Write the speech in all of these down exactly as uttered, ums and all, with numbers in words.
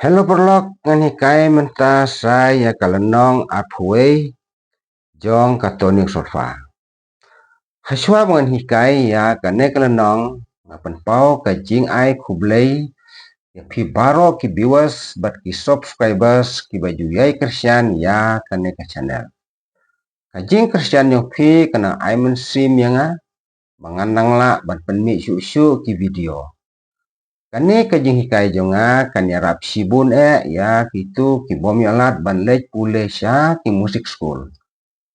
Hello paralok, ngan hikai mynta sa ïa ka lynnong arphew wei jong ka tonic solfa. Hashwa ba ngan hikai ïa kane ka lynnong, nga pynpaw ka jingai khublei ïa phi baroh ki viewers bad ki subscribers kiba ju ïai kyrshan ïa kane ka channel. Ka jingkyrshan jong phi ka nang ai mynsiem ïa nga ba ngan nang lah ban pynmih shuh shuh ki video. Kane ka jinghikai jong nga kan ïarap shibun eh ïa kito ki bym ïoh lad ban leit pule sha ki music school,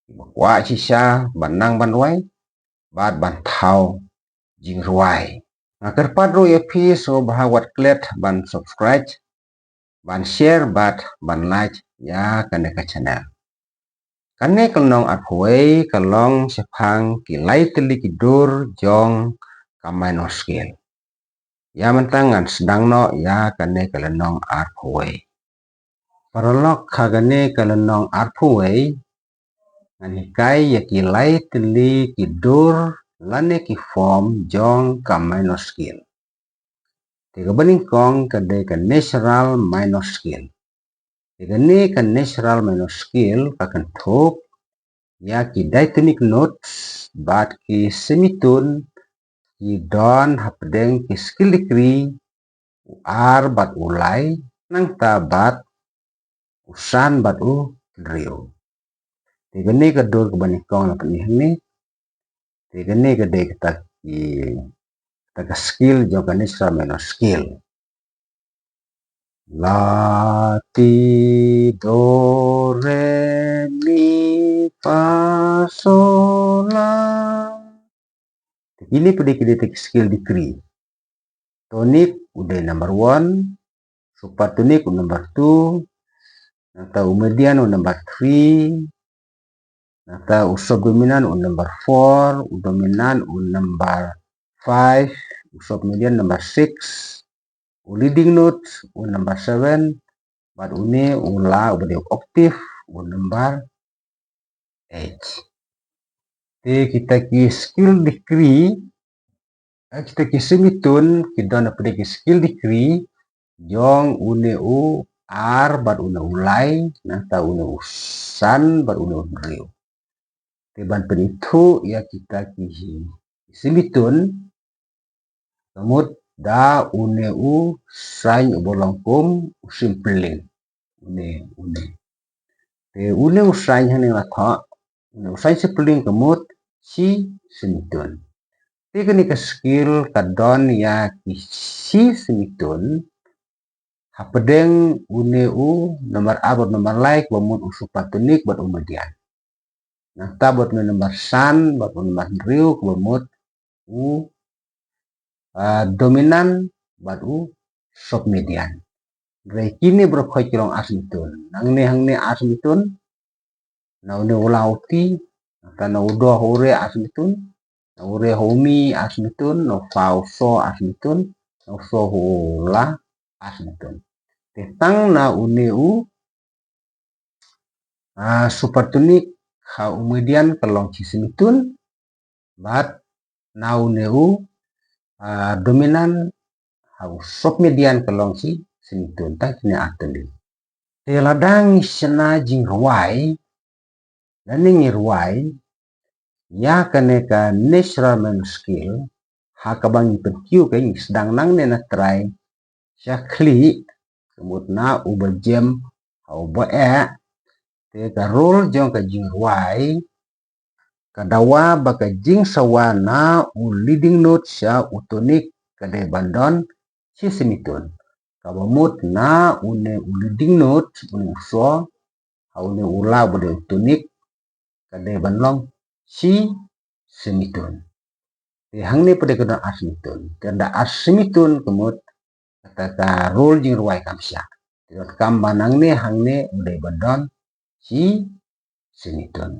kiba kwah shisha ban nang ban duwai bad ban thaw jingrwai. Nga kyrpad ruh ïa phi sngewbha wat klet ban subscribe, ban share bad ban like ïa kane ka channel. Kane ka lynnong arphew wei ka long shaphang ki lai tylli ki dur jong ka minor scale. Ïa mynta ngan sdang noh ïa kane ka lynnong arphew wei. Paralok, ha kane ka lynnong arphew wei ngan hikai ïa ki lai tylli ki dur lane ki form jong ka minor scale. Te kaba nyngkong ka dei ka natural minor scale. Te kane ka natural minor scale ka kynthup ïa ki diatonic notes bad ki semitone ki don hapdeng ki scale degree u ar bad u lai, nangta bad u san bad u hynriew. Te kane ka dur kaba nyngkong la pyni hangne. Te kane ka dei kata ki, kata ka scale jong ka natural minor scale. La, ti, do, re, mi, fa, so, la. Te kine pat ki dei ki scale degree. Tonic u dei number one, supertonic u number two, nangta u median u number three, nangta u subdominant u number four, u dominant u number five, u submedian number six, u leading note u number seven, bad une u la uba dei u octave u number eight. Te kita ki scale degree, eh, kita ki semitone ki don hapdeng ki scale degree jong une u ar bad une u lai, nangta une u san bad une u hynriew. Te ban pynithuh ïa kita ki semitone, ka mut da une u sign uba long kum u symbol. Une, une. Te une u sign hangne la thoh, une u sign symbol ka mut shi semitone. Te kane ka scale ka don ïa ki shi semitone hapdeng une u number ar bad number lai kaba mut u supertonic bad u median. Nangta bad une number san bad une number hynriew kaba mut u, ah, dominant bad u submedian. Hynrei kine baroh khoit ki long ar semitone. Nangne hangne ar semitone, na une u la u ti, nangta na u do ha u re ar semitone, na u re ha u mi ar semitone, na u fa u so ar semitone, na u so u la ar semitone. Te tang na une u, ah, supertonic ha u median ka long shi semitone, bad na une u, ah, dominant ha u submedian ka long shi semitone, tang kine ar tylli. Te lada ngi shna jingrwai, lane ngi rwai ïa kane ka natural minor scale, ha kaba ngi pynkiew ka ngi sdang nangne na trai sha khlieh, ka mut na uba jem ha uba eh, te ka rule jong ka jingrwai ka dawa ba ka jingsawa na u leading note sha u tonic ka dei ban don shi semitone. Kaba mut na une u leading note, une u so, ha une u la uba dei u tonic, ka dei ban long shi semitone. Te hangne pat ka don ar semitone. Te da ar semitone ka mut kata ka rule jingrwai kam shah. Te donkam ba nangne hangne u dei ban don shi semitone.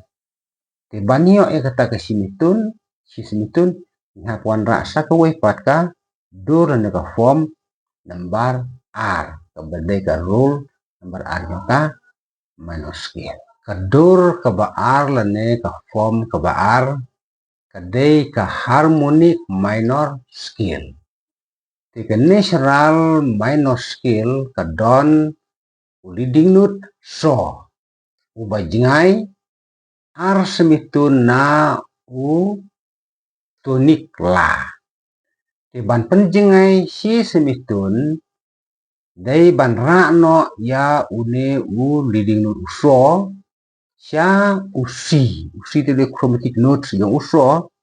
Te ban ïoh ïa kata ka semitone, shi semitone, ngi hap wanrah sa kawei pat ka dur lane ka form number ar, kaba dei ka rule number ar jong ka minor scale. Ka dur kaba ar lane ka form kaba ar ka dei ka harmonic minor scale. Te ka natural minor scale ka don u leading note so, uba jngai ar semitun na u tonic la. Te ban pynjngai shi semitun dei ban rah noh ïa une u leading note u so sha u C. U C te dei chromatic note jong u so,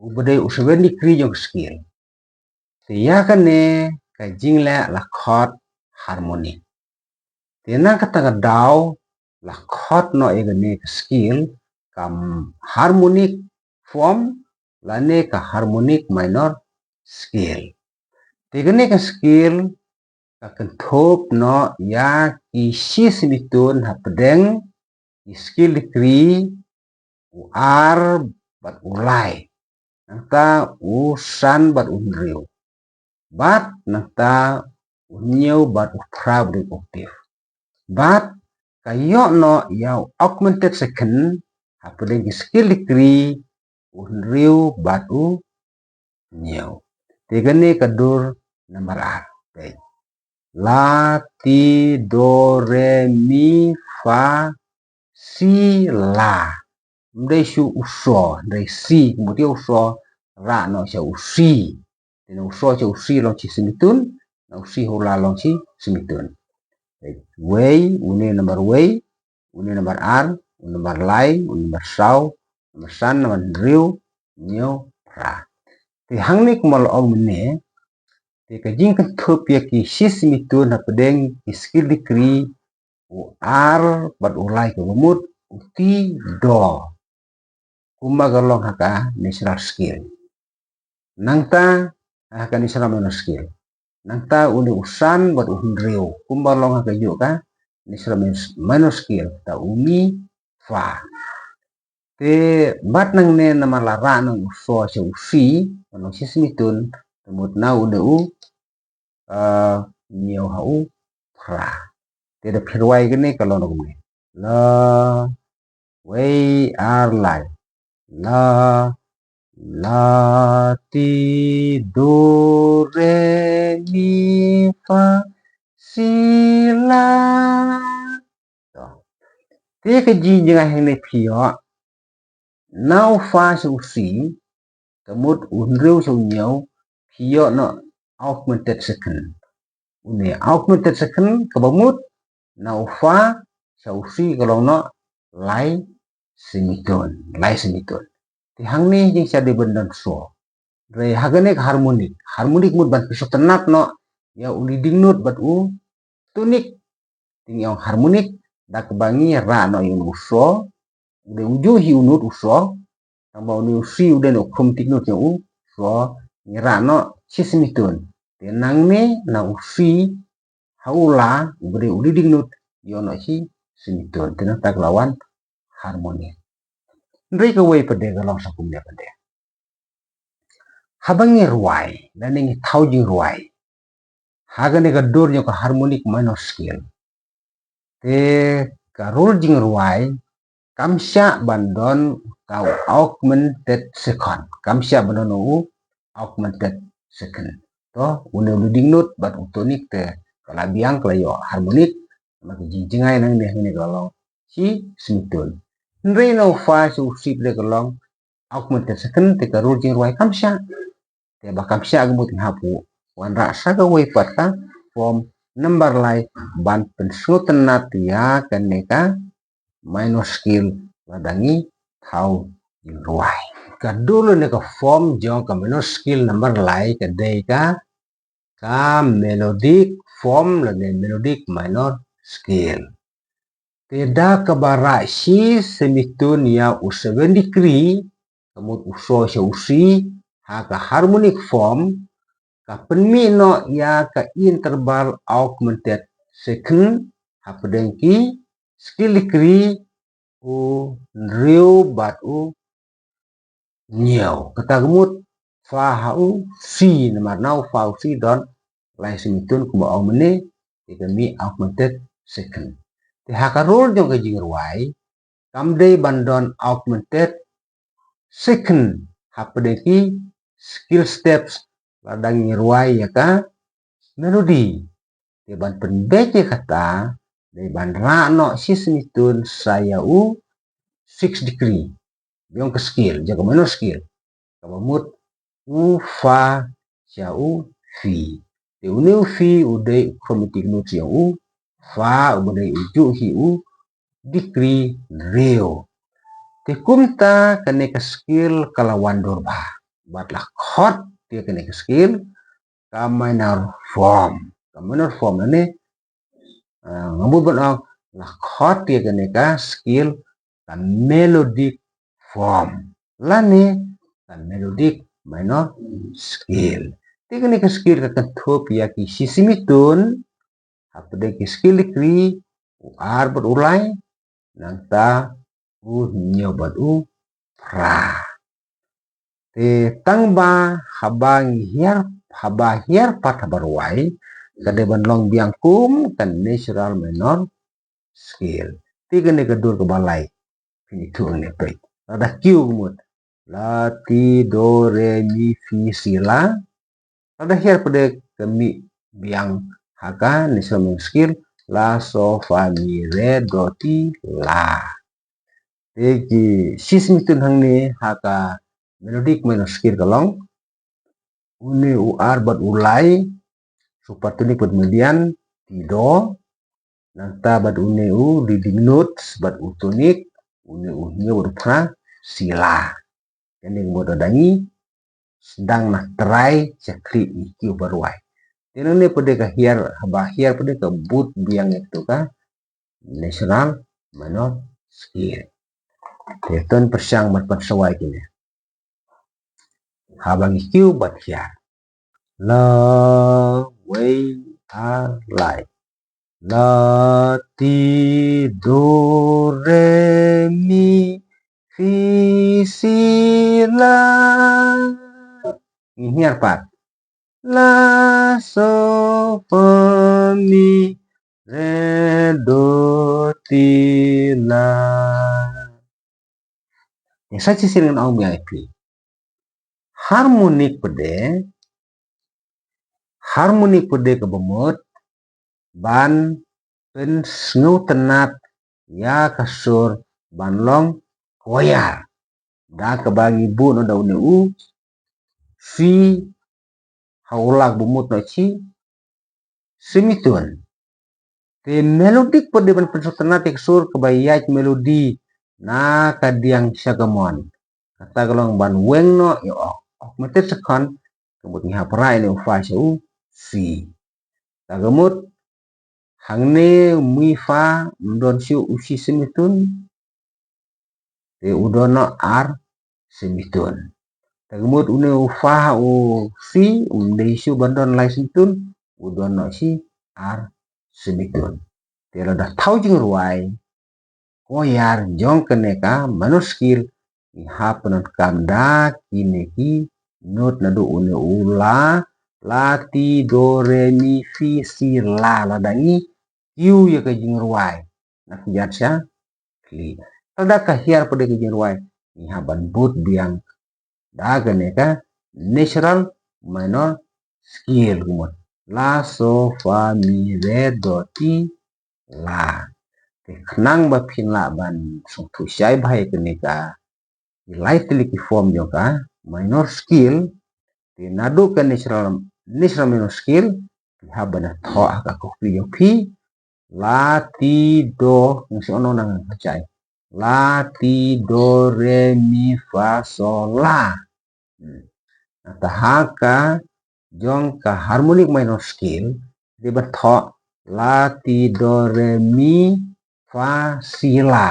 uba dei u seven degree jong ka scale. Te ïa kane ka jingleh la khot harmonic. Te na kata ka daw la khot noh ïa kane ka scale ka harmonic form lane ka harmonic minor scale. Te kane ka scale ka kynthup noh ïa ki shi semitun hapdeng ki scale degree u ar bad u lai, nangta u san bad u hynriew, bad nangta u hynñiew bad u phra bad u octave. Bad ka ïoh noh ïa u augmented second hapdeng ki scale degree u hynriew bad u hynñiew. Te kane ka dur number ar. Peit. La, ti, do, re, mi, fa, si, la. Ym dei shu u so, dei si, kumta u so rah noh sha u C. Te na u so sha u C long shi semitun, na u C ha u la long shi semitun. Wei, une number wei, une number ar, une number lai, une number saw, number san, number hynriew, hynñiew, phra. Te hangne kumba la ong mynne, te ka jingkynthup ïa ki shi semitun hapdeng ki scale degree u ar bad u lai kaba mut u ti do, kumba ka long ha ka natural scale. Nangta ha ka natural minor scale. Nangta une u san bad u hynriew kumba long ha kajuh ka natural minor scale, ta u mi fa. Te bad nangne namar la rah noh u so sha u C, ka long shi semitun, te mut na une u, ah, hynñiew ha u phra. Te da phi rwai kane ka long kumne. La, wei, ar, lai. La, la, ti, do, re, mi, fa, si, la. To. Te ka jingjngai hangne phi ïoh na u fa sha u C, ka mut u hynriew sha u hynñiew, phi ïoh noh augmented second. Une augmented second kaba mut na u fa sha u C ka long noh lai semitun, lai semitun. Te hangne jingshah dei ban don so. Hynrei ha kane ka harmonic, harmonic mut ban pynsngewtynnat noh ïa u leading note bad u tonic. Te ngi ong harmonic da kaba ngi rah noh ïa une u so, u dei ujuh hi u note u so, tangba une u C u dei noh u chromatic note jong u so, ngi rah noh shi semitun. Te nangne na u C ha u la, uba dei u leading note, ïoh noh shi semitun. Te nangta ka la wan harmonic. Hynrei kawei pat de ka long sa kumne pat de. Haba ngi rwai lane ngi thaw jingrwai ha kane ka dur jong ka harmonic minor scale, te ka rul jingrwai kam shah ban don uta u augmented second, kam shah ban don u augmented second. To, une u leading note bad u tonic te ka la biang, ka la ïoh harmonic, namar ka jingjngai nangne hangne ka la long shi semitun. Hynrei na u fa sha u C pat de ka long augmented second, te ka rul jingrwai kam shah. Te ba kam shah ka mut ngi hap wanrah sa kawei pat ka form number lai ban pynsngewtynnat ïa kane ka minor scale lada ngi thaw jingrwai. Ka dur lane ka form jong ka minor scale number lai ka dei ka, ka melodic form lane melodic minor scale. Te da kaba rah shi semitun ïa u seven degree, ka mut u so sha u C, ha ka harmonic form, ka pynmih noh ïa ka interval augmented second hapdeng ki scale degree u hynriew bad u hynñiew. Kata ka mut fa ha u C, namar na u fa u C don lai semitun kumba ong mynne, te ka mih augmented second. Te ha ka rul jong ka jingrwai kam dei ban don augmented second hapdeng ki scale steps lada ngi rwai ïa ka melody. Te ban pynbeit ïa kata, dei ban rah noh shi semi tone sha ïa u six degree jong ka scale, jong ka minor scale. Kaba mut u fa sha u fi. Te une u fi u dei u chromatic note jong u fa, uba dei u juh hi u degree hynriew. Te kumta kane ka scale ka la wan dur bha. Bad la khot ïa kane ka scale ka minor form. Ka minor form lane, ah, nga mut ban ong, la khot ïa kane ka scale ka melodic form lane ka melodic minor scale. Te kane ka scale ka kynthup ïa ki shi semi tone hapdeng ki scale degree, u ar bad u lai, nangta u hynñiew bad u phra. Te tang ba haba ngi hiar, haba hiar pat haba rwai, ka dei ban long biang kum ka natural minor scale. Te kane ka dur kaba lai, phin ithuh hangne peit. Lada kiew ka mut la, ti, do, re, mi, fi, si, la. Lada hiar pat de ka mih biang ha ka natural minor scale, la, so, fa, mi, re, do, ti, la. Te ki shi semi tone hangne ha ka melodic minor scale ka long une u ar bad u lai, supertonic bad median, ti, do. Nangta bad une u leading notes bad u tonic, une u hynñiew bad u phra, si, la. Kane ka mut lada ngi sdang na trai sha khlieh ngi kiew ba rwai. Te nangne pat de ka hiar, haba hiar pat de ka bud biang ïa katu ka natural minor scale. Te to ngin pyrshang ban pynsawai kine. Haba ngi kiew bad hiar. La, wei, ar, lai. La, ti, do, re, mi, fi, si, la. Ngi hiar pat. La, so, fa, mi, re, do, ti, la. Ïa sa shisien ngan ong biang ïa phi. Harmonic pat de, harmonic pat de kaba mut ban pynsngewtynnat ïa ka sur ban long choir. Da kaba ngi buh noh da une u fi ha u la kaba mut noh shi semi tone. Te melodic pat de ban pynsngewtynnat ïa ka sur kaba ïaid melody na ka diang sha ka mon. Kata ka long ban weng noh ïa u oc, augmented second, ka mut ngi hap rah ïa une u fa sha u fi. Te ka mut hangne mi fa um don shuh u shi semi tone. Te u don noh ar semi tone. Te ka mut une u fa ha u fi um dei shuh ban don lai semi tone, u don noh shi ar semi tone. Te lada thaw jingrwai choir jong kane ka minor scale, ngi hap pyndonkam da kine ki note naduh une u la, la, ti, do, re, mi, fi, si, la, lada ngi kiew ïa ka jingrwai na ka ïaid sha khlieh. Lada ka hiar pat de ka jingrwai, ngi hap ban bud biang da kane ka natural minor scale ka mut la, so, fa, mi, re, do, ti, la. Te khnang ba phin lah ban sngewthuh shai bha ïa kane ka, ki lai tylli ki form jong ka minor scale, te naduh ka natural, natural minor scale, phi hap ban thoh ha ka copy jong phi, la, ti, do, ngan shu ong nang ha jai. La, ti, do, re, mi, fa, so, la. Hmm. Nangta ha ka jong ka harmonic minor scale, dei ban thoh la, ti, do, re, mi, fa, si, la.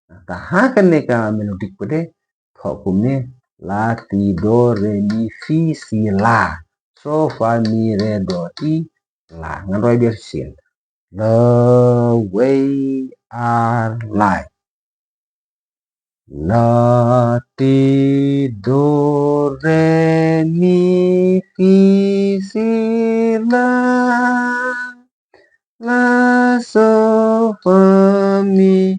Nangta ha kane ka melodic pat de thoh kumne, la, ti, do, re, mi, fi, si, la, so, fa, mi, re, do, ti, la. Ngan rwai biang shisien. La, wei, ar, lai. La, ti, do, re, mi, fi, si, la. La, so, fa, mi,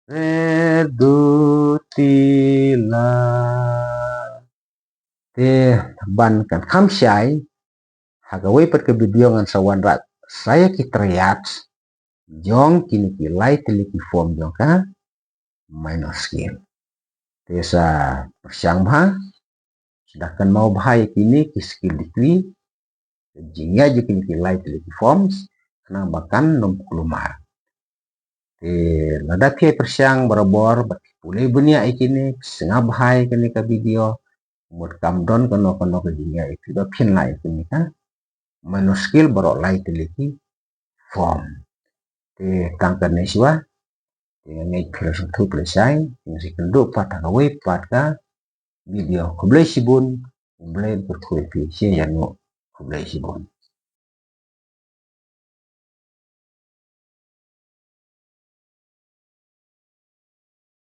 re, do, ti, la. Te ban kan kham shai, Ha kawei pat ka video ngan sa wanrah sa ïa ki triads jong kine ki lai tylli ki form jong ka minor scale. Te sa pyrshang bha, sa da kynmaw bha ïa kine ki scale degree, jingïa jong kine ki lai tylli ki forms, khnang ba kan ym kulmar. Te lada phi pyrshang barabor bad pule bniah ïa kine, sngap bha ïa kane ka video, mut kam don kano kano ka jingïa ïa phi ba phin lah ïa kine ka minor scale baroh lai tylli ki form. Te tang kane shuwa, te nga ngeit phi la sngewthuh phi la shai, te ngin sa ïakynduh pat ha kawei pat ka video. Khublei shibun, khublei, kyrkhu ïa phi, shi ïa nu, khublei shibun.